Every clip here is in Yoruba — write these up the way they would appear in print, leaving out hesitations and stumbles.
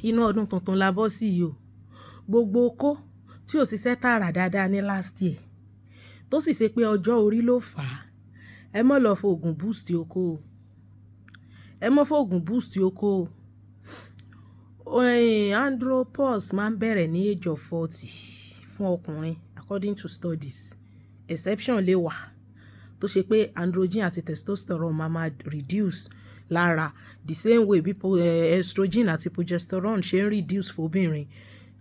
Inú ọdún tuntun la bọ́ sí yìí o. Gbogbo okó tí ò ṣiṣẹ́ tààrà dáadáa ní last year, tó sì ṣe pé ọjọ́ orí ló fà á, ẹ má lọ fòògùn boost okó o. Ẹ má fòògùn boost okó o. Andropause máa ń bẹ̀rẹ̀ ní age of 40 fún ọkùnrin according to studies. Exception lè wà tó ṣe pé androgen àti testosterone máa ma reduce lára the same way bí estrogen àti progesterone ṣe ń reduce fún obìnrin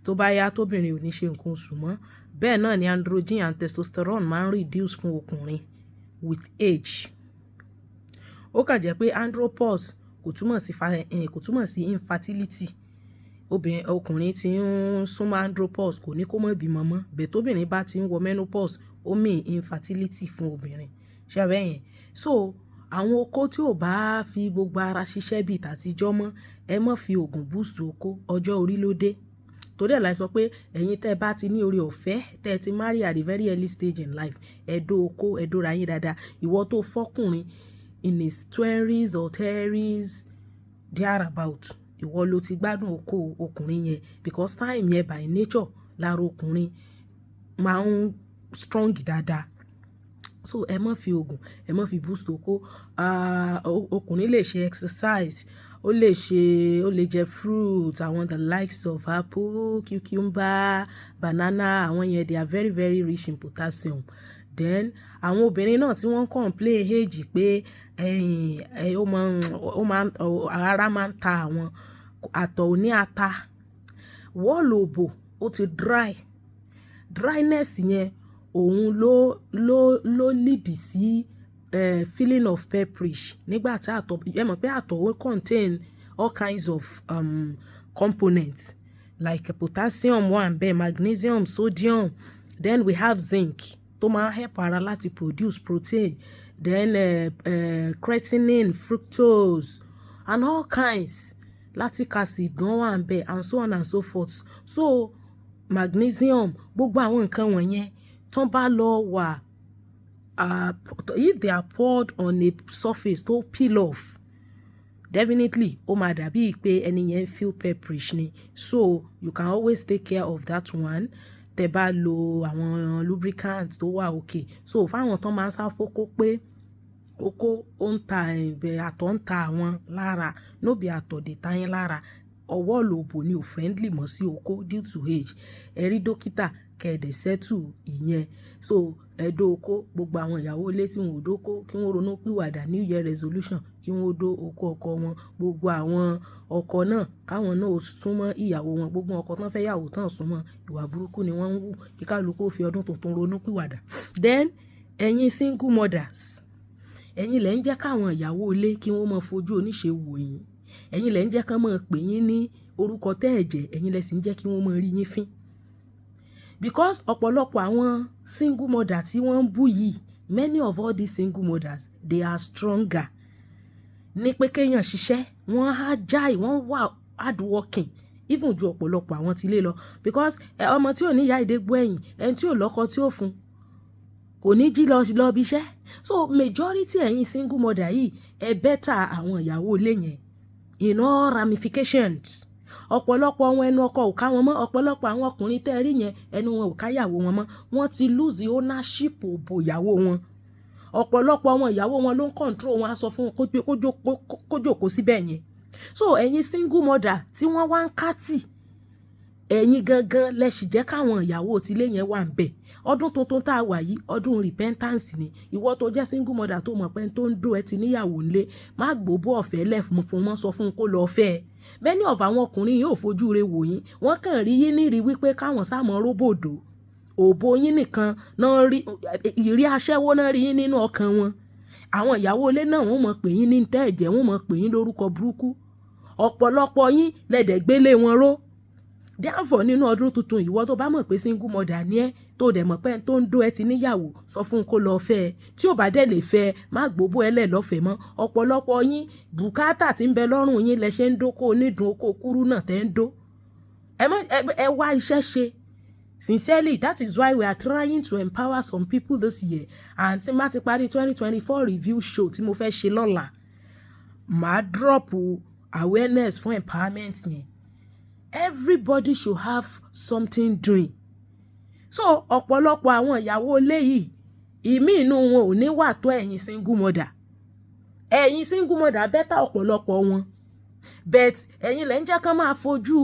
tó bá yá, tóbìnrin ò ní ṣe nǹkan oṣù mọ́. Bẹ́ẹ̀ náà ni androgen and testosterone máa ń reduce fún ọkùnrin with age. Ó kàn jẹ́ pé andropause kò túmọ̀ sí infertility. Obìnrin, ọkùnrin tí ń súnmọ́ andropause kò ní kó má bímọ mọ́. But tóbìnrin bá ti ń wọ menopause, ó mean infertility fún obìnrin. Ṣé ẹ bẹ́yẹn? So àwọn okó tí ò bá fi gbogbo ara ṣiṣẹ́ bí tàtijọ́ mọ́, ẹ má fi òògùn boost okó. Ọjọ́ orí ló dé. Torí ẹ̀ la sọ pé ẹ̀yin tẹ́ bá ti ní oore ọ̀fẹ́, tẹ́ ti marry at a very early stage in life, ẹ dó okó, ẹ dóra yín dáadáa. Ìwọ tó fọ́kùnrin in his twenties or thirties thereabout, ìwọ ló ti gbádùn okó ọkùnrin yẹn because time yẹn by nature lára ọkùnrin máa ń strong dáadáa. So ẹ má fi òògùn, ẹ má fi boost okó. Ah, ọkùnrin lè ṣe exercise, ó lè ṣe, ó lè jẹ fruit, àwọn the likes of apple, cucumber, banana, àwọn yẹn, they are very, very rich in potassium. Then àwọn obìnrin náà tí wọ́n complain age pé ẹ̀yìn, ó máa, ara máa ń ta àwọn, àtọ̀ ò ní ata. Wall òbò ó ti dry. Dryness yẹn òun ló lead sí feeling of pepperish nígbà tí àtọ̀, ẹ mọ̀ pé àtọ̀ ó contain all kinds of components like potassium wà níbẹ̀, magnesium, sodium. Then we have zinc tó máa ń help ara láti produce protein. Then creatinine, fructose and all kinds. Lactic acid gan wà níbẹ̀ and so on and so forth. So magnesium, gbogbo àwọn nǹkan wọ̀nyẹn tó bá lọ wà, if they are poured on a surface tó peel off, definitely ó máa dàbí pé ẹni yẹn feel pepperish ni. So you can always take care of that one. Tẹ bá lo àwọn lubricant tó wà okay. So fún àwọn tó máa ń sá fókó pé okó ó ń ta ẹ̀bẹ̀, àtọ̀ ń ta àwọn lára, no be àtọ̀ dè ta yín lára. Ọwọ́ òbò ni ò friendly mọ́ sí okó due to age. Ẹ rí dókítà kí ẹ dẹ̀ settle ìyẹn. So ẹ dó okó, gbogbo àwọn ìyàwó ilé tí wọn ò dó okó kí wọ́n ronú pìwàdà, New Year resolution, kí wọ́n dó okó ọkọ wọn. Gbogbo àwọn ọkọ náà káwọn náà ó súnmọ́ ìyàwó wọn. Gbogbo ọkọ tó ń fẹ́ ìyàwó tán súnmọ́, ìwà burúkú ni wọ́n ń wù. Kí kálukú ó fi ọdún tuntun ronú pìwàdà. Then ẹ̀yin single mothers, ẹ̀yin lẹ ń jẹ́ káwọn ìyàwó ilé kí wọ́n máa fojú oníṣe wò yín. Ẹ̀yin lẹ ń jẹ́ kí wọ́n máa pè yín ní orúkọ tẹ́ ẹ̀ jẹ́, ẹ̀yin lẹ sì ń jẹ́ kí wọ́n máa rí yín fín. Because ọ̀pọ̀lọpọ̀ àwọn single mother tí wọ́n ń bú yìí, many of all these single mothers, they are stronger. Ní pé kéèyàn ṣiṣẹ́, wọ́n agile, wọ́n wà hardworking even ju ọ̀pọ̀lọpọ̀ àwọn tí ilé lọ. Because ọmọ tí ò ní ìyá ìdégbò ẹ̀yìn, ẹni tí ò lọ́kọ tí ó fún, kò ní jí lọ lọ ibi iṣẹ́. So majority ẹ̀yin single mother yìí, ẹ better àwọn ìyàwó ilé yẹn in all ramifications. Ọ̀pọ̀lọpọ̀ wọn, ẹnu ọkọ ò ká wọn mọ́. Ọ̀pọ̀lọpọ̀ àwọn ọkùnrin tẹ́ ẹ rí yẹn, ẹnu wọn ò ká ìyàwó wọn mọ́. Wọ́n ti lose ownership òbò ìyàwó wọn. Ọ̀pọ̀lọpọ̀ àwọn ìyàwó wọn ló ń control wọn, á sọ fún wọn kó jókòó síbẹ̀ yẹn. So ẹ̀yin single mother tí wọ́n wá ń kátì, ẹ̀yin gangan lẹ sì jẹ́ káwọn ìyàwó tilé yẹn wà níbẹ̀. Ọdún tuntun tá a wà yìí, ọdún repentance ni. Ìwọ tó jẹ́ single mother tó mọ̀ pé ẹni tó ń dó ẹ ti níyàwó ńlé, má gbóbó ọ̀fẹ́ lẹ̀ fún wọn, sọ fún un kó lọ fẹ́ ẹ. Many of àwọn ọkùnrin yóò fojú re wò yín. Wọ́n kàn rí yín ní rí wípé káwọn sá mọ́ róbòdò. Òbò yín nìkan náà rí, ìrí aṣẹ́wó náà rí yín nínú ọkàn wọn. Àwọn ìyàwó ilé náà wọ́n mọ̀ pé yín ní tẹ́ ẹ̀jẹ̀, wọ́n mọ̀ pé yín lórúkọ burúkú. Ọ̀pọ̀lọpọ̀ yín lẹ́dẹ̀ gbélé wọn ró. Therefore, nínú ọdún tuntun, ìwọ tó bá mọ̀ pé single mother ni ẹ́, tó dẹ̀ mọ̀ pé ẹni tó ń dó ẹ ti níyàwó, sọ fún un kó lọ fẹ́ ẹ. Tí ò bá dẹ̀ lè fẹ́ ẹ, má gbóbó ẹ lẹ̀ lọ́fẹ̀ẹ́ mọ́. Ọ̀pọ̀lọpọ̀ yín, bùkátà tí ń bẹ lọ́rùn yín lẹ ṣe ń dóko onídùn oko kúrú náà tẹ́ ń dó. Ẹ má, ẹ wá iṣẹ́ ṣe. Sincerely, that is why we are trying to empower some people this year. And tí n bá ti parí 2024 review show tí mo fẹ́ ṣe lọ́la, màá drop awareness fún empowerment yẹn. Everybody should have something doing. So ọ̀pọ̀lọpọ̀ àwọn ìyàwó ilé yìí, ìmí inú wọn ò ní wà tó ẹ̀yin single mother. Ẹ̀yin single mother better ọ̀pọ̀lọpọ̀ wọn, but ẹ̀yin lẹ́ ń jẹ́ kán máa fojú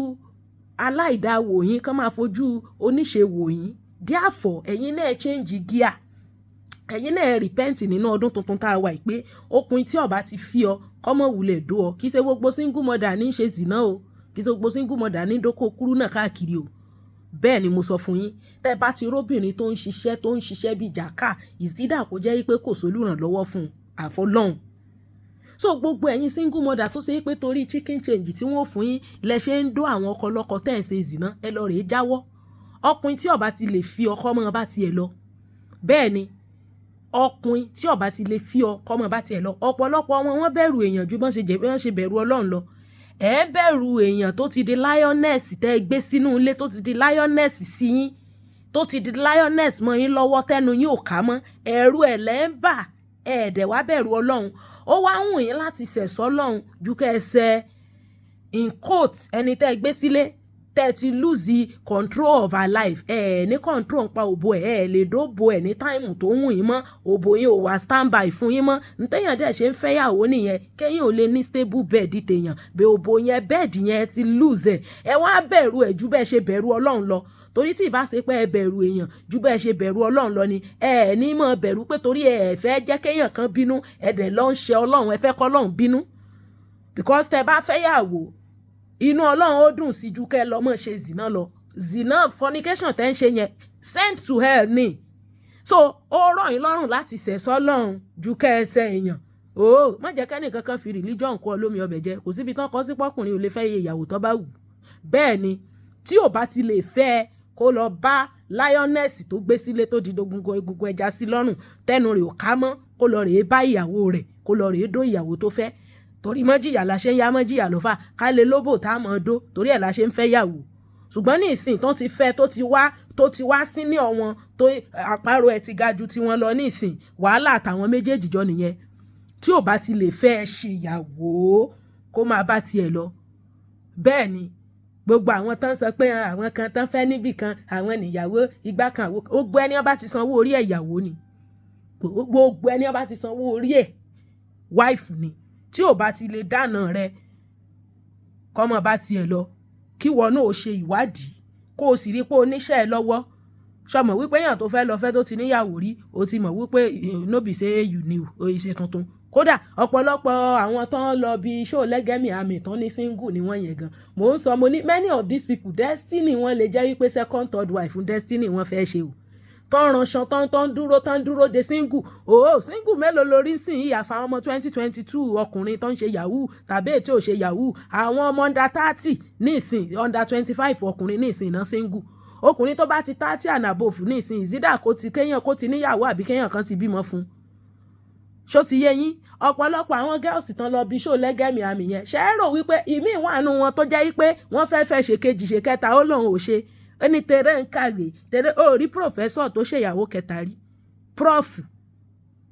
aláìda wò yín, kán máa fojú oníṣe wò yín. Therefore, ẹ̀yin náà change gear, ẹ̀yin náà repent nínú ọdún tuntun tá a wà yìí pé okùn tí ọba ti fi ọ kọ́mọ wulẹ̀ dó ọ. Kì í ṣe gbogbo single mother ní í ṣe zìnà o, kì í ṣe gbogbo single mother ní dókò kúrú náà káàkiri o. Bẹ́ẹ̀ ni mo sọ fún yín. Tẹ́ bá ti róbìnrin tó ń ṣiṣẹ́, tó ń ṣiṣẹ́ bíi jàkà, ìsídà kó jẹ́ pé kò sólùrànlọ́wọ́ fún un àfọlọ́hún. So gbogbo ẹ̀yin single mother tó ṣe pé torí chicken change tí wọ́n fún yín lẹ ṣe ń dó àwọn ọkọ lọ́kọ tẹ́ ẹ̀ ṣe zìnà, ẹ lọ rèé jáwọ́. Ọkùnrin tí ó bá ti lè fi ọkọ mọ́ bá tiẹ̀ lọ. Bẹ́ẹ̀ ni, ọkùnrin tí ó bá ti lè fi ọkọ mọ́ bá tiẹ̀ lọ. Ọ̀pọ̀lọpọ̀ wọn, wọ́n bẹ̀rù èèyàn ju bọ́n ṣe jẹ́ bọ́n ṣe bẹ̀rù Ọlọ́run lọ. Ẹ bẹ̀rù èèyàn tó ti di lioness tẹ́ ẹ gbé sínú ilé, tó ti di lioness sí yín, tó ti di lioness mọ́ yín lọ́wọ́, tẹ́nu yín ò ká mọ́. Ẹ̀rù ẹ̀ lẹ́ ń bà, ẹ̀ dẹ̀ wá bẹ̀rù Ọlọ́run. Ó wá ń wù yín láti ṣẹ̀sọ́ Ọlọ́run ju kẹ́ ẹ ṣe in quote ẹni tẹ́ ẹ gbé sílé, tẹ́ ẹ ti lose control of her life. Ẹ ẹ̀ ní control nípa òbò ẹ̀, ẹ̀ lè dóbo ẹ̀ ní time tó wù yín mọ́. Òbò yín ò wá stand by fún yín mọ́. Ntẹ́yàn dẹ̀ ṣe ń fẹ́yàwó nìyẹn, kẹ́yìn ò lè ní stable bed tèèyàn bẹ́ẹ̀. Òbò yẹn, bed yẹn ti lose ẹ̀. Ẹ wá bẹ̀rù ẹ̀ ju bẹ́ẹ̀ ṣe bẹ̀rù Ọlọ́run lọ, torí tí ìbá ṣe pé ẹ bẹ̀rù èèyàn ju bẹ́ẹ̀ ṣe bẹ̀rù Ọlọ́run lọ ni, ẹ ẹ̀ ní mọ̀ bẹ̀rù pé torí ẹ fẹ́ jẹ́ kéèyàn kan bínú, ẹ dẹ̀ lọ ń ṣe Ọlọ́run, ẹ fẹ́ kọ́ Ọlọ́run bínú. Because tẹ bá fẹ́yàwó, inú Ọlọ́run ó dùn sí ju kẹ́ ẹ lọ mọ̀ ṣe zìnà lọ. Zìnà, fornication tẹ́ ń ṣe yẹn, send to hell ni. So ó rọ̀ yín lọ́rùn láti ṣẹ̀sọ́ Ọlọ́run ju kẹ́ ẹ ṣe èèyàn o. Má jẹ́ kẹ́nì kankan fi religion kọ́ lómi ọbẹ̀ jẹ. Kò síbi tán kọ́ sí pọ́kùnrin ò lè fẹ́ iye ìyàwó tó bá wù. Bẹ́ẹ̀ ni, tí ò bá ti lè fẹ́ ẹ, kó lọ bá lioness tó gbé sílé, tó di egungun egungun ẹja sí lọ́rùn, tẹnu rẹ̀ ò ká mọ́, kó lọ rèé bá ìyàwó rẹ̀, kó lọ rèé dó ìyàwó tó fẹ́. Torí mọ́jìyà la ṣe ń yá, mọ́jìyà ló fà ká lè lóbò tá a mọ̀ dó, torí ẹ̀ la ṣe ń fẹ́ yàwó. Ṣùgbọ́n ní ìsìn tó ti fẹ́, tó ti wá sí ní ọ̀wọ́n tó àparò ẹ̀ ti ga ju tiwọn lọ ní ìsìn, wàhálà àtàwọn méjèèjì jọ nìyẹn. Tí ò bá ti lè fẹ́ ẹ ṣèyàwó, kó máa bá tiẹ̀ lọ. Bẹ́ẹ̀ ni, gbogbo àwọn tán sọ pé àwọn kan tán fẹ́ níbì kan, àwọn níyàwó ìgbà kan, gbogbo ẹni wọn bá ti sanwó orí ẹ̀, ìyàwó ni. Gbogbo ẹni wọn bá ti sanwó orí ẹ̀, wife ni. Tí ò bá ti lè dáná rẹ, kọ́mọ bá tiẹ̀ lọ. Kí wọn náà ó ṣe ìwádìí, kó o sì rí pé oníṣẹ́ ẹ lọ́wọ́. Sọmọ wípé èèyàn tó fẹ́ lọ fẹ́ tó ti níyàwó rí, o ti mọ̀ wípé no be say you new, o ṣe tuntun. Kódà ọ̀pọ̀lọpọ̀ àwọn tó ń lọ bí show lẹ́gẹ̀mí àmì tán ní single ni wọ́n yẹn gan. Mò ń sọ, mo ní many of these people, destiny wọn lè jẹ́ wípé second, third wife fún destiny wọn fẹ́ ṣe o, tán ránṣan tán tán dúró, tán dúró de single. Oh, single mélòó lórí sìn yìí? Àfàwọn ọmọ 2022, ọkùnrin tó ń ṣe yahoo tàbí èyí tí ò ṣe yahoo, àwọn ọmọ under 30 nísìn, under 25, ọkùnrin nísìn náà single. Ọkùnrin tó bá ti 30 and above nísìn, ìzídà kó ti kéèyàn kó ti níyàwó àbí kéèyàn kan ti bímọ fún un. Ṣó ti yé yín? Ọ̀pọ̀lọpọ̀ àwọn girls tán lọ bí show lẹ́gẹ̀mí àmì yẹn, ṣe é rò wípé ìmí wà nù wọn tó jẹ́ wípé wọ́n fẹ́ fẹ́ ṣe kejì, ṣe kẹta, ó lóun ò ṣe. Ó ní tẹ̀rẹ̀ ń kàwé tẹ̀rẹ̀. Ó rí professor tó ṣèyàwó kẹta rí, prof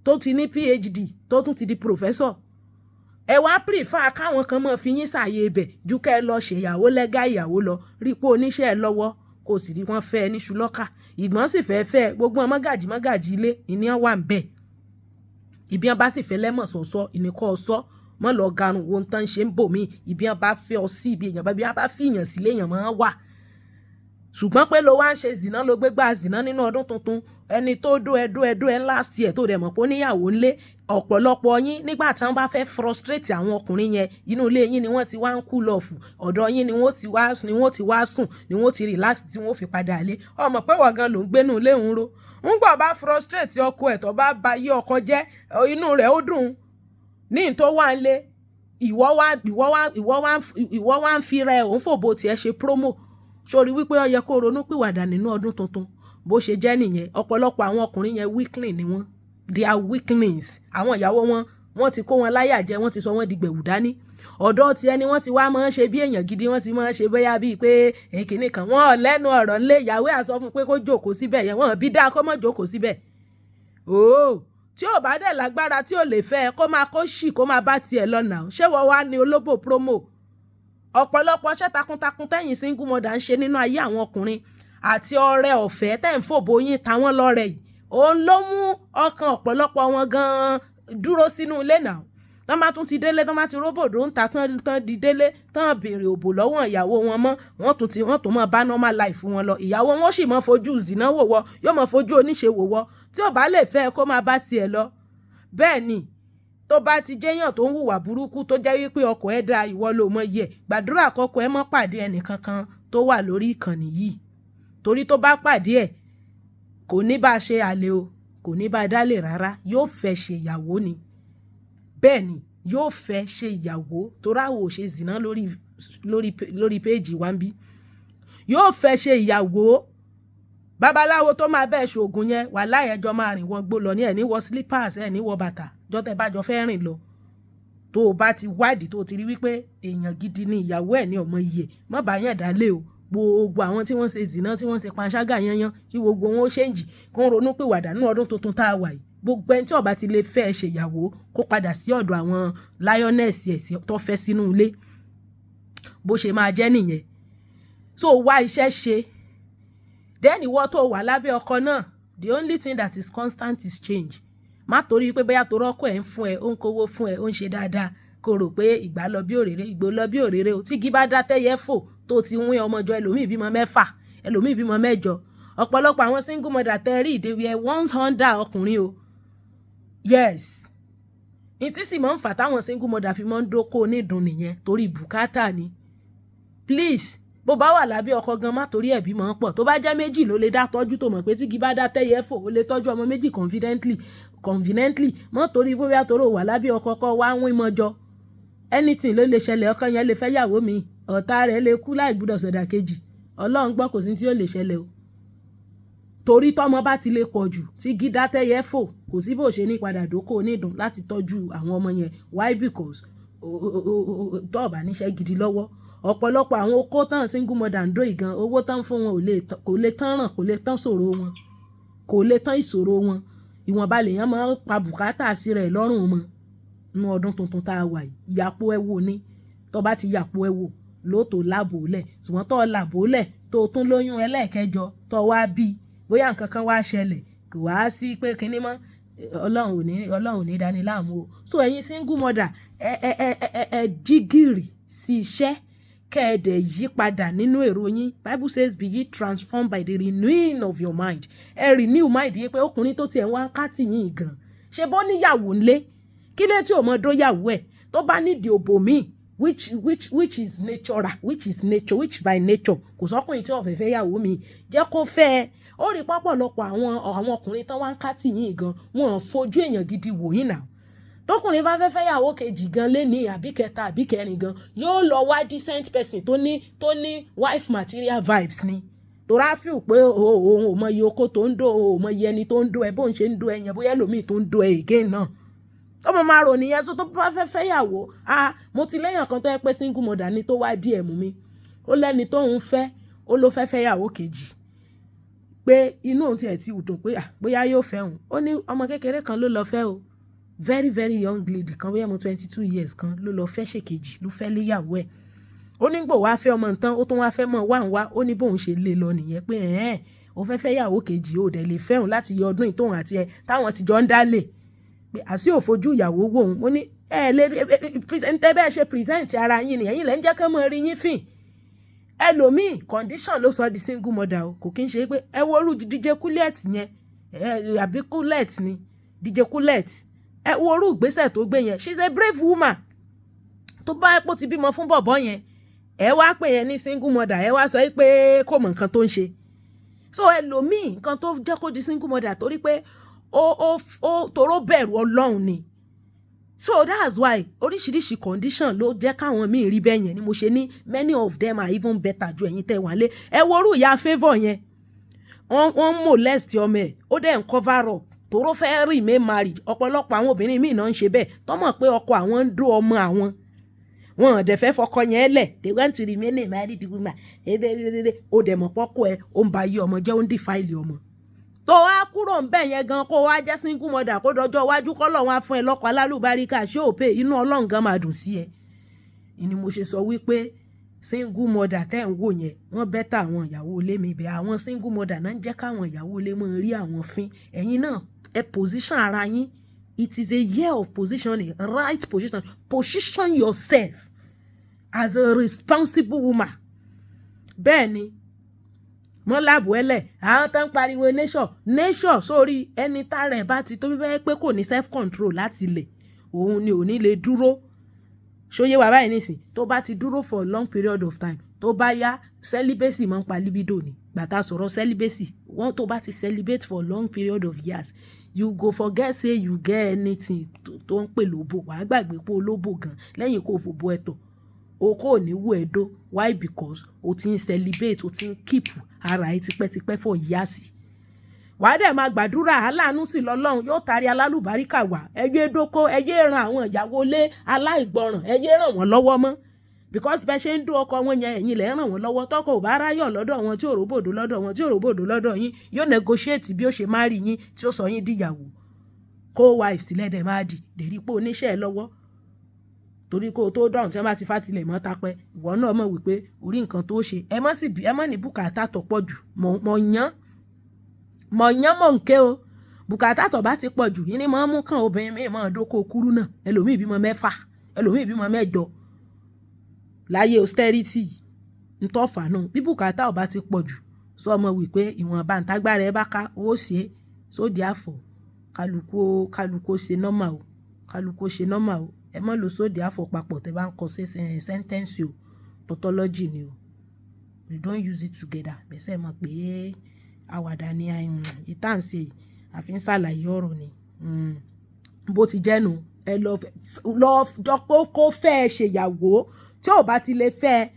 tó ti ní PhD, tó tún ti di professor. Ẹ wá prefer káwọn kan mọ̀ fi yín ṣàyè ibẹ̀ ju kẹ́ ẹ lọ ṣèyàwó lẹ́gà ìyàwó lọ. Rí pé oníṣẹ́ ẹ lọ́wọ́, kò sì rí wọ́n fẹ́ ẹ níṣu lọ́kà, ìgbọ́n sì fẹ́ fẹ́ gbogbo mọ́gàjì mọ́gàjì ilé ìní wà ń bẹ̀. Ìbí wọn bá sì fẹ́ lẹ́mọ̀ sọ̀sọ́ ìníkọ́ ọ̀sọ́ mọ́ lọ garun wo tán ṣe ń bò mí. Ìbí wọn bá fẹ́ ọ sí ibi èèyàn bá bí wọn bá fi èèyàn sílé, èèyàn máa wà. Ṣùgbọ́n pé ló wá ń ṣe zìnà, ló gbégbá zìnà nínú ọdún tuntun, ẹni tó dó ẹ dó ẹ dó ẹ last year, tó dẹ̀ mọ̀ pé ó níyàwó ńlé. Ọ̀pọ̀lọpọ̀ yín, nígbà tí wọ́n bá fẹ́ frustrate àwọn ọkùnrin yẹn, inú ilé yín ni wọ́n ti wá ń cool off, ọ̀dọ̀ yín ni wọ́n ti wá sùn, ni wọ́n ti relax, tí wọ́n fi padà lé. Ọmọ pé wọ́n gan ló ń gbénú ilé ń ro ń gbọ́ bá frustrate ọkọ ẹ̀, tó bá ba yí ọkọ jẹ́, inú rẹ̀ ó dùn ní tó wà ń lé. Ìwọ wá ń fi rẹ òun fòbò tiẹ̀ ṣe promo sórí wípé ó yẹ kó ronú pìwàdà nínú ọdún tuntun. Bó ṣe jẹ́ nìyẹn. Ọ̀pọ̀lọpọ̀ àwọn ọkùnrin yẹn, weakling ni wọ́n, they are weaklings. Àwọn ìyàwó wọn, wọ́n ti kó wọn láyà jẹ, wọ́n ti sọ wọ́n di gbẹ̀wù dání. Ọ̀dọ́ ti ẹni wọ́n ti wá máa ń ṣe bí èèyàn gidi, wọ́n ti máa ń ṣe bóyá bíi pé kìnnì kan. Wọ́n lẹ́nu ọ̀rọ̀ ńlé ìyàwó àsọ fún pé kó jókòó síbẹ̀ yẹn, wọ́n bí dáa kó má jókòó síbẹ̀. Ooo, tí ò bá dẹ̀ lágbára, tí ò lè fẹ́, kó máa kó ṣì, kó máa bá tiẹ̀ lọ nà. Ṣé wọ́n wá ní olóbò promo? Ọ̀pọ̀lọpọ̀ iṣẹ́ takuntakun tẹ́yìn single mother ń ṣe nínú ayé àwọn ọkùnrin àti ọrẹ ọ̀fẹ́ tẹ́ ń fòbó yín táwọn lọ́rẹ̀ yìí, òun ló mú ọkàn ọ̀pọ̀lọpọ̀ wọn gan-an dúró sínú ilé náà. Tán bá tún ti délé, tán bá ti róbòdó ń ta tán, tán di délé, tán béèrè òbò lọ́wọ́ ìyàwó wọn mọ́, wọ́n tún ti wọ́n tún mọ́ bá normal life wọn lọ. Ìyàwó wọn sì mọ́ fojú zìnà wò wọ́, yóò mọ́ fojú oníṣe wò wọ́. Tí ò bá lè fẹ́, kó máa bá tiẹ̀ lọ. Bẹ́ẹ̀ ni, tó bá ti jẹ́yàn tó ń hùwà burúkú, tó jẹ́ wípé ọkọ ẹ̀ dá, ìwọ ló mọ yẹ. Gbàdúrà kọ́kọ́ ẹ mọ́ pàdé ẹnì kankan tó wà lórí ìkànnì yìí, torí tó bá pàdé ẹ̀, kò ní bá ṣe àlè o, kò ní bá dálè rárá, yóò fẹ́ ṣe ìyàwó ni. Bẹ́ẹ̀ ni, yóò fẹ́ ṣe ìyàwó, torí àwọ̀ ò ṣe zìnà lórí péèjì wa ń bí. Yóò fẹ́ ṣe ìyàwó. Babaláwo tó máa bẹ́ẹ̀ ṣoògùn yẹn, wàláhì, ẹjọ́ máa rìn wọgbó lọ ní, ẹ̀ ní wọ slippers, ẹ̀ ní wọ bàtà jọ́ tẹ́ bá jọ fẹ́ rìn lọ. Tó o bá ti wádìí, tó o ti rí wípé èèyàn gidi ni ìyàwó ẹ̀ ní ọmọ iye, má bàa yàn dálé o. Gbogbo àwọn tí wọ́n ṣe zìnà, tí wọ́n ṣe panṣágà yanyan, kí gbogbo wọn ó change, kó ń ronú pìwàdà ní ọdún tuntun tá a wà yìí. Gbogbo ẹni tí ó bá ti lè fẹ́ ṣe ìyàwó, kó padà sí ọ̀dọ̀ àwọn lioness ẹ̀ tó fẹ́ sínú ilé. Bó ṣe máa jẹ́ nìyẹn. So wá iṣẹ́ ṣe. Then ìwọ tó wà lábẹ́ ọkọ náà, the only thing that is constant is change. Má torí pé bóyá torí ọkọ ẹ̀ ń fún ẹ, ó ń kówó fún ẹ, ó ń ṣe dáadáa, kó rò pé ìgbà lọ bí òréré, ìgbò lọ bí òréré o. Tí igi bá dá tẹ́yẹ fò, tó ti wín ọmọ jọ, ẹlòmíì bímọ mẹ́fà, ẹlòmíì bímọ mẹ́jọ. Ọ̀pọ̀lọpọ̀ àwọn single mother tẹ́ rí, they were once under ọkùnrin o. Yes, ìtí sì máa ń fà táwọn single mother fi máa ń dóko onídùn nìyẹn, torí bùkátà ni. Please, bó bá wà lábẹ́ ọkọ gan, má torí ẹ̀bí máa ń pọ̀. Tó bá jẹ́ méjì ló lè dá tọ́jú, tó mọ̀ pé tí igi bá dá tẹ́yẹ fò, ó lè tọ́jú ọmọ méjì conveniently, mọ́ torí bóyá torí ó wà lábẹ́ ọkọ kọ́ wá ń wín mọ́jọ. Anything ló lè ṣẹlẹ̀. Ọkọ yẹn lè fẹ́ yàwó mi, ọ̀tá rẹ̀ lè kú láì gbúdọ̀ sọ̀dà kejì. Ọlọ́run gbọ́, kò sí tí ó lè ṣẹlẹ̀ o. Torí tọ́mọ bá ti lè pọ̀ jù, tí igi dá tẹ́yẹ fò, kò sí bó ṣe ní padà dóko onídùn láti tọ́jú àwọn ọmọ yẹn. Why? Because tó ò bá níṣẹ́ gidi lọ́wọ́, ọ̀pọ̀lọpọ̀ àwọn okó tán single mother ń dó ìgan, owó tán fún wọn kò lè tán ràn, kò lè tán ṣòro wọn, kò lè tán ìṣòro wọn. Ìwọ̀nba lèèyàn máa ń pa bùkátà sí rẹ̀ lọ́rùn mọ́. Nínú ọdún tuntun tá a wà yìí, ìyàpò ẹ wò ni. Tó bá ti yàpò ẹ wò lóòótọ́ làbò lẹ̀, ṣùgbọ́n tó làbò lẹ̀, tó tún lóyún ẹlẹ́ẹ̀kẹjọ, tó wá bí bóyá nǹkan kan wá ṣẹlẹ̀, kò wá sí pé kinní mọ́. Ọlọ́run ò ní dání láàmú o. So ẹ̀yin single mother, ẹ jí gìrì sí iṣẹ́, kẹ́ ẹ dẹ̀ yí padà nínú èrò yín. Bible says, "Be ye transformed by the renewing of your mind." Ẹ renew mind yín pé ọkùnrin tó tiẹ̀ wá ń kátì yín gan, ṣe bó níyàwó ńlé, kí lè tí ò mọ dóyàwó ẹ̀ tó bá nídìí òbò míì, which is natural, which is nature, which by nature, kò sọ́kùnrin tí ó fẹ́ fẹ́ yàwó mi, jẹ́ kó fẹ́ ẹ. Ó rí pápọ̀lọpọ̀ àwọn ọkùnrin tán wá ń kátì yín gan, wọn ò fojú èèyàn gidi wò yín náà. Tọkùnrin bá fẹ́ fẹ́ yàwó kejì gan léni, àbí kẹta, àbí kẹrin gan, yóò lọ wá decent person tó ní wife material vibes ni, torí á feel pé òun ò mọ iye oko tó ń dó, òun ò mọ iye ẹni tó ń dó ẹ, bóun ṣe ń dó ẹ yẹn, bóyá ẹlòmíì tó ń dó ẹ again náà tó mọ máa rò nìyẹn. Tó bá fẹ́ fẹ́ yàwó, ah, mo ti léyàn kan tó yẹ pé single mother ni, tó wá DM mi, ó lẹ́ni tó ń fẹ́, ó ló fẹ́ fẹ́ yàwó kejì, pé inú òun tiẹ̀ ti dùn pé, ah, bóyá yóò fẹ́ òun. Ó ní ọmọ kékeré kan ló lọ fẹ́ o, very very young lady kan, bóyá mo 22 years kan ló lọ fẹ́ ṣèkejì, ló fẹ́ léyàwó ẹ̀. Ó ní gbò wá fẹ́ ọmọ nǹkan, ó tún wá fẹ́ mọ̀ wá ń wá. Ó ní bóun ṣe lé lọ nìyẹn pé ẹ̀ẹ́n, ó fẹ́ fẹ́ yàwó kejì, ó dẹ̀ lè fẹ́ òun láti yọ ọdún ìtóhun àti ẹ̀ táwọn ti jọ ń dálé, pé àṣì ò fojú ìyàwó wò òun. Mo ní ẹ lè ẹ bẹ́ẹ̀ ṣe present ara yín ni, ẹ̀yin lẹ́ ń jẹ́ kán mọ́ rí yín fìn. Ẹlòmíì, condition ló sọ di single mother o. Kò kí n ṣe pé ẹ wo orú DJ Kulet yẹn, àbí Kulet ni, DJ Kulet, ẹ wo orú ìgbésẹ̀ tó gbé yẹn. She is a brave woman. Tó bá pò ti bímọ fún bọ̀bọ̀ yẹn, ẹ wá pè yẹn ní single mother, ẹ wá sọ pé kò mọ nǹkan tó ń ṣe. So ẹlòmíì, nǹkan tó jẹ́ kó di single mother, torí pé ó toró bẹ̀rù Ọlọ́run ni. So that's why oríṣiríṣi condition ló jẹ́ káwọn míì rí bẹ́ẹ̀ yẹn ni mo ṣe ní many of them are even better ju ẹ̀yin tẹ́ wà lé. Ẹ wo orú ìyá Favour yẹn, wọ́n molest ọmọ ẹ̀, ó dẹ̀ ń cover up tòró fẹ́ remain married. Ọ̀pọ̀lọpọ̀ àwọn obìnrin míì náà ń ṣe bẹ́ẹ̀, tọ́mọ̀ pé ọkọ àwọn ń dó ọmọ àwọn, wọn ò dẹ̀ fẹ́ fọkọ yẹn lẹ̀. They want to remain a married woman. Ó dẹ̀ mọ̀ pọ́kọ ẹ̀ ó ń ba iye ọmọ jẹ́, ó ń defile ọmọ. Tó wá kúrò ń bẹ̀ yẹn gan, kó wá jẹ́ single mother, kó dọjọ́ iwájú, kọ́ lọ́wọ́ á fún ẹ lọ́kọ alálùbáríkà, ṣé ò pé inú Ọlọ́run gan máa dùn sí ẹ? Ni mo ṣe sọ wípé Single mother tẹ́ ń wò yẹn, wọ́n better àwọn ìyàwó ilé mi bẹ́ẹ̀. Àwọn single mother náà ń jẹ́ káwọn ìyàwó ilé máa rí àwọn fín. Ẹ̀yin náà, ẹ position ara yín. It is a year of positioning, right position. Position yourself as a responsible woman. Bẹ́ẹ̀ ni, mọ́ láàbù ẹlẹ̀, àwọn tó ń pariwo nature, nature sórí ẹni tára ẹ̀ bá ti tó bí bẹ́ẹ̀ pé kò ní self control láti lè, òun ni ò ní lè dúró. Ṣó yé wa báyìí nísìn? Tó bá ti dúró for a long period of time, tó bá yá, celibacy máa ń pa libido ni. Gbàtà sọ̀rọ̀ celibacy, wọ́n tó bá ti celibate for a long period of years, you go forget say you get anything tó ń pè lóbò. Wà á gbàgbé pé o lóbò gan lẹ́yìn kó fòbò ẹ̀tọ́. O kò ní wù ẹ́ dó. Why? Because o ti ń celibate, o ti ń keep ara ẹ tipẹ́tipẹ́ for years. Wà á dẹ̀ máa gbàdúrà, aláàánú sí lọ́lọ́run yóò tari alálùbáríkà wá. Ẹ yé dóko, ẹ yé ran àwọn ìyàwó ilé aláìgbọràn, ẹ yé ràn wọ́n lọ́wọ́ mọ́. Because bẹ́ẹ̀ ṣe ń dó ọkọ wọn yẹn, ẹ̀yin lẹ ń ràn wọ́n lọ́wọ́. Tọkọ ò bá ráyọ̀ lọ́dọ̀ wọn, tí ò róbòdó lọ́dọ̀ wọn, tí ò róbòdó lọ́dọ̀ yín, yóò negotiate bí ó ṣe marry yín, tí ó sọ yín dìyàwó. Co-wife sílẹ̀ dẹ̀ máa dì, dèrí pé oníṣẹ́ ẹ lọ́wọ́. Torí kó o tó dọ̀hún tí wọ́n bá ti fàtilẹ̀ mọ́ tapẹ́, ìwọ náà mọ̀ wípé orí nǹkan tó ṣe. Ẹ má sì bí, ẹ má ní bùkátà tó pọ̀ jù. Mọ̀ yán, mọ̀ yán mọ̀ ń ké o. Bùkátà tó bá ti pọ̀ jù, yín ni máa ń mú kàn obìnrin míì máa dóko kúrú náà. Ẹlòmíì bímọ mẹ́fà, ẹlòmíì bímọ mẹ́jọ. Láyé austerity, ntọ́fà náà. Bí bùkátà ò bá ti pọ̀ jù, sọ mọ̀ wípé ìwọ̀nba ǹtágbára ẹ bá ká, ó ṣe. So therefore, kálukú ó, kálukú ó ṣe normal o. Kálukú ó ṣe normal o. Ẹ má lo so therefore papọ̀ tí ẹ bá ń kọ sentence o. Tautology ni o. We don't use it together. Bẹ́ẹ̀ sẹ́ mọ̀ pé àwàdà ni ìta ń ṣe yìí, a fi ń ṣàlàyé ọ̀rọ̀ ni. Bó ti jẹ́ nu, ẹ lọ, lọ jọ kó fẹ́ ẹ ṣe ìyàwó. Tí ò bá ti lè fẹ́,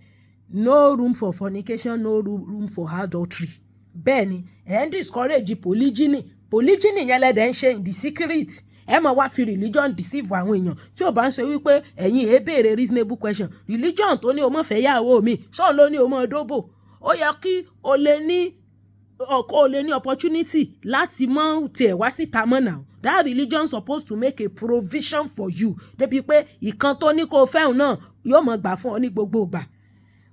no room for fornication, no room for adultery. Bẹ́ẹ̀ ni, ẹ ń discourage polygyny. Polygyny yẹn lẹ́dẹ̀ ń ṣe in the secret. Ẹ máa wá fi religion deceive àwọn èèyàn. Tí ò bá ń ṣe wípé ẹ̀yin ẹ béèrè reasonable question. Religion tó ní o má fẹ́ ìyàwó mi, ṣóun ló ní o má dóbò. Ó yẹ kí o lè ní, kó o lè ní opportunity láti mọ tiẹ̀ wá síta mọ́ now. That religion supposed to make a provision for you. Débi pé ìkan tó ní kó fẹ́hùn náà yóò máa gbà fún ọ ní gbogbo ìgbà.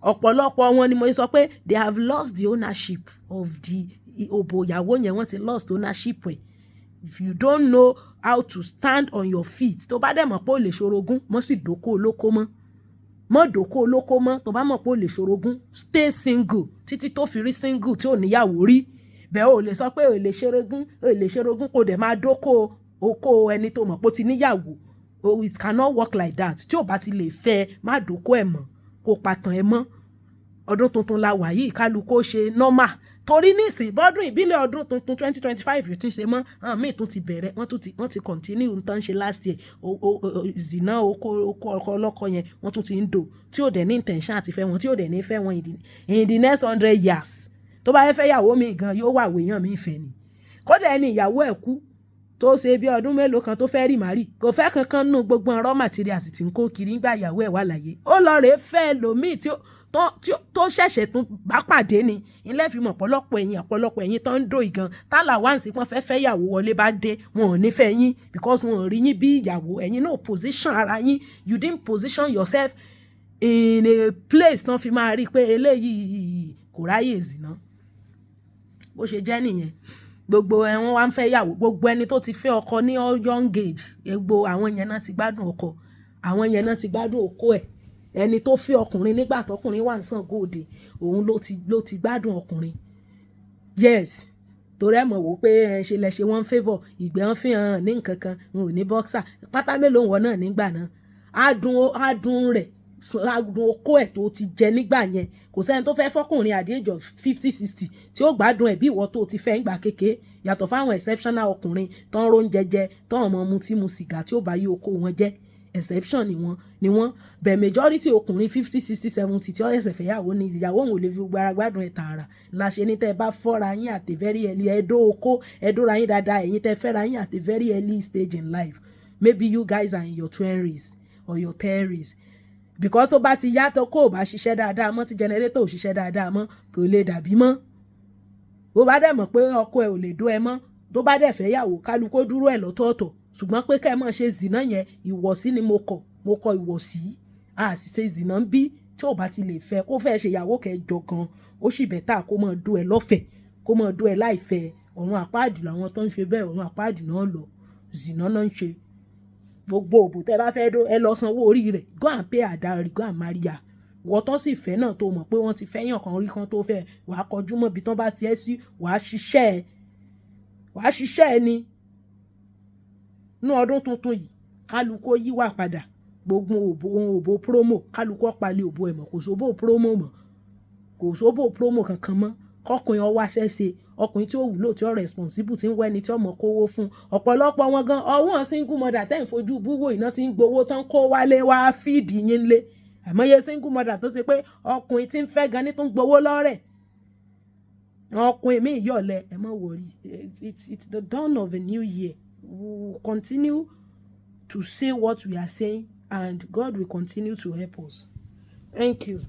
Ọ̀pọ̀lọpọ̀ wọn ni mo sọ pé they have lost the ownership of the òbò ìyàwó yẹn, wọ́n ti lost ownership ẹ̀. If you don't know how to stand on your feet, tó bá dẹ̀ mọ̀ pé o lè ṣorogún, mọ́ sì dóko olóko mọ́. Mọ́ dóko olóko mọ́. Tó bá mọ̀ pé o lè ṣorogún, stay single títí tó fi rí single tí ò níyàwó rí. Bẹ́ẹ̀ o lè sọ pé o lè ṣorogún, o lè ṣorogún kó dẹ̀ máa dóko oko ẹni tó mọ̀ pé ó ti níyàwó. Oh, it cannot work like that. Tí ò bá ti lè fẹ́, má dóko ẹ̀ mọ́, kó patàn ẹ mọ́. Ọdún tuntun la wà yìí, kálukú ó ṣe normal. Torí nísìnyí, bọ́dún ìbílẹ̀ ọdún tuntun 2025 tún ṣe mọ́, àwọn míì tún ti bẹ̀rẹ̀, wọ́n tún ti, wọ́n ti continue nǹkan ṣe last year. O, zina oko, oko ọkọ ọlọ́kọ yẹn, wọ́n tún ti ń dò, tí ò dẹ̀ ní intention àti fẹ́ wọn, tí ò dẹ̀ ní fẹ́ wọn in the next 100 years. Tó bá fẹ́ fẹ́ ìyàwó mi gan, yóò wà wèèyàn mi fẹ́ ni. Kódà ẹni ìyàwó ẹ̀ kú tó ṣe bí ọdún mélòó kan tó fẹ́ remarry, kò fẹ́ kankan nínú gbogbo raw materials tí ń kó kiri nígbà ìyàwó ẹ̀ wà láyé. Ó lọ rè fẹ́ ẹlòmíì tí ó, tó ṣẹ̀ṣẹ̀ tún bá pàdé ni. Ilé fi mọ̀ ọ̀pọ̀lọpọ̀ ẹ̀yin, ọ̀pọ̀lọpọ̀ ẹ̀yin tó ń dò ìgan. Tálà wá ń sí pé wọ́n fẹ́ fẹ́ ìyàwó wọlé bá dé, wọn ò ní fẹ́ yín because wọn ò rí yín bí ìyàwó. Ẹ̀yin náà position ara yín. You didn't position yourself in a place tán fi máa rí pé eléyìí kò ráyè zina. Bó ṣe jẹ́ nìyẹn. Gbogbo ẹ wọ́n wá ń fẹ́ ìyàwó. Gbogbo ẹni tó ti fẹ́ ọkọ ní young age, gbogbo àwọn yẹn náà ti gbádùn ọkọ. Àwọn yẹn náà ti gbádùn okó ẹ̀. Ẹni tó fẹ́ ọkùnrin nígbà tó ọkùnrin wà ń Ṣàngó Òde, òun ló ti gbádùn ọkùnrin. Yes. Torí ẹ mọ̀ wò pé ẹ ṣe lẹ ṣe wọ́n favour, ìgbẹ́ wọn fi hàn ní nǹkan kan, wọn ò ní boxer. Pátá mélòó wọn náà nígbà náà. Adùn, adùn rẹ̀, adùn okó ẹ̀ tó ti jẹ nígbà yẹn. Kò sí ẹni tó fẹ́ fọ́kùnrin at the age of 50, 60 tí ó gbádùn ẹ̀ bí ìwọ tó ti fẹ́ nígbà kékeré. Yàtọ̀ fún àwọn exceptional ọkùnrin tó ń róúnjẹ jẹ, tó ń mọ mutí mu sìgá tí ó bá yí okó wọn jẹ́. Exception ni wọ́n, ni wọ́n. But majority ọkùnrin 50, 60, 70 tí ó ṣẹ̀ṣẹ̀ fẹ́ ìyàwó ni ìyàwó òun ò lè fi gbogbo ara gbádùn ẹ̀ tààrà. La ṣe ní tẹ́ ẹ bá fọ́ra yín at a very early, ẹ dó okó, ẹ dóra yín dáadáa, ẹ̀yin tẹ́ fẹ́ra yín at a very early stage in life. Maybe you guys are in your 20s or your 30s. Because tó bá ti yá tó kó ò bá ṣiṣẹ́ dáadáa mọ́, tí generator ò ṣiṣẹ́ dáadáa mọ́, kò lè dàbí mọ́. Bó bá dẹ̀ mọ̀ pé ọkọ ẹ ò lè dó ẹ mọ́, tó bá dẹ̀ fẹ́ ìyàwó, kálukú ó dúró ẹ̀ lọ́tọ̀ọ̀tọ̀. Ṣùgbọ́n pé kí ẹ má ṣe zina yẹn, ìwọ̀sí ni mo kọ̀. Mo kọ ìwọ̀sí. A sì ṣe zina ń bí. Tí Tí ò bá ti lè fẹ́, kó fẹ́ ṣe ìyàwó kẹjọ gan, ó sì better kó máa dó ẹ lọ́fẹ̀ẹ́, kó máa dó ẹ láìfẹ́. Ọ̀run àpáàdì làwọn tó ń ṣe bẹ́ẹ̀, ọ̀run àpáàdì náà lọ. Zìnà náà ń ṣe. Gbogbo òbò tẹ́ bá fẹ́ dó, ẹ lọ sanwó orí rẹ̀. Go and pay her dowry, go and marry her. Ìwọ tán sì fẹ́ náà tó mọ̀ pé wọ́n ti fẹ́ yàn kan rí kan tó fẹ́, wàá kọjú mọ́ ibi tán bá fi ẹ́ sí, wàá ṣiṣẹ́ ẹ. Wàá ṣiṣẹ́ ẹ ni. Nínú ọdún tuntun yìí, kálukú ó yíwà padà. Gbogbo òbò, ohun òbò promo, kálukú ó palẹ̀ òbò ẹ̀ mọ́. Kò sóbò promo mọ́. Kò sóbò promo kankan mọ́. Kọ́kùnrin ó wá ṣẹ́ ṣe, ọkùnrin tí ó wúlò, tí ó responsible, tí ń wá ẹni tí ó mọ̀ kówó fún. Ọ̀pọ̀lọpọ̀ wọn gan, ọwọ́ single mother tẹ́ ń fojú bú wò iná tí ń gbowó tán kó wálé wá feed yín lé. Àìmọye single mother tó ṣe pé ọkùnrin tí ń fẹ́ gan ní tó ń gbowó lọ́rẹ̀. Ọkùnrin míì yọ̀lẹ, ẹ má worry. It's the dawn of a new year. We will continue to say what we are saying and God will continue to help us. Thank you.